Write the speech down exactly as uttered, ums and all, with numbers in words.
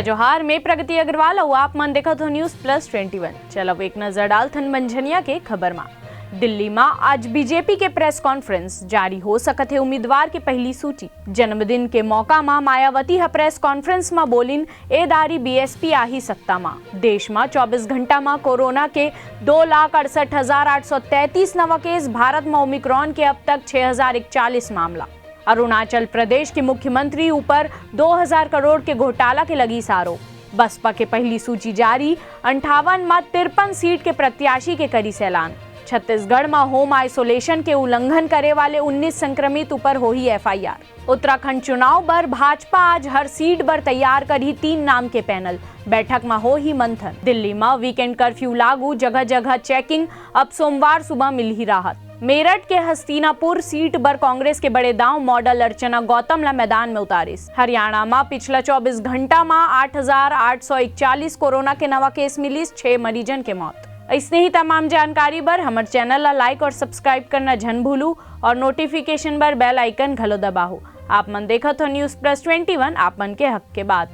जोहार, मैं प्रगति अग्रवाल अउ आप मन देखत हो News Plus Twenty One। चलो एक नजर डालथन मंझनिया के खबर मा। दिल्ली मा आज बीजेपी के प्रेस कॉन्फ्रेंस, जारी हो सकत हे उम्मीदवार के पहली सूची। जन्मदिन के मौका मा मायावती ह प्रेस कॉन्फ्रेंस मा बोलिन, ए दारी बीएसपी आही सत्ता मा। देश मा चौबीस घंटा मा कोरोना के दो लाख अड़सठ हजार आठ सौ तैंतीस नवा केस, भारत मा ओमिक्रॉन के अब तक छह हजार इकचालीस मामला। अरुणाचल प्रदेश के मुख्यमंत्री ऊपर दो हजार करोड़ के घोटाला के लगिस आरोप। बसपा के पहली सूची जारी, अंठावन मा तिरपन सीट के प्रत्याशी के करिस ऐलान। छत्तीसगढ़ मा होम आइसोलेशन के उल्लंघन करे वाले उन्नीस संक्रमित ऊपर होही एफआईआर। उत्तराखंड चुनाव बर भाजपा आज हर सीट बर तैयार करही तीन नाम के पैनल, बैठक मा होही मंथन। दिल्ली मा वीकेंड कर्फ्यू लागू, जगह-जगह चेकिंग, अब सोमवार सुबह मिलही राहत। मेरठ के हस्तिनापुर सीट बर कांग्रेस के बड़े दांव मॉडल अर्चना गौतम ला मैदान में उतारिस। हरियाणा मा पिछला चौबीस घंटा मा आठ हजार आठ सौ इकचालीस कोरोना के नवा केस मिलिस, छह मरीजन के मौत। अइसने ही तमाम जानकारी बर हमर चैनल ला लाइक और सब्सक्राइब करना झन भूलू और नोटिफिकेशन बर बेल आइकन घलो दबाहू। आप मन देखत हो News Plus Twenty One, आप मन के हक के बात।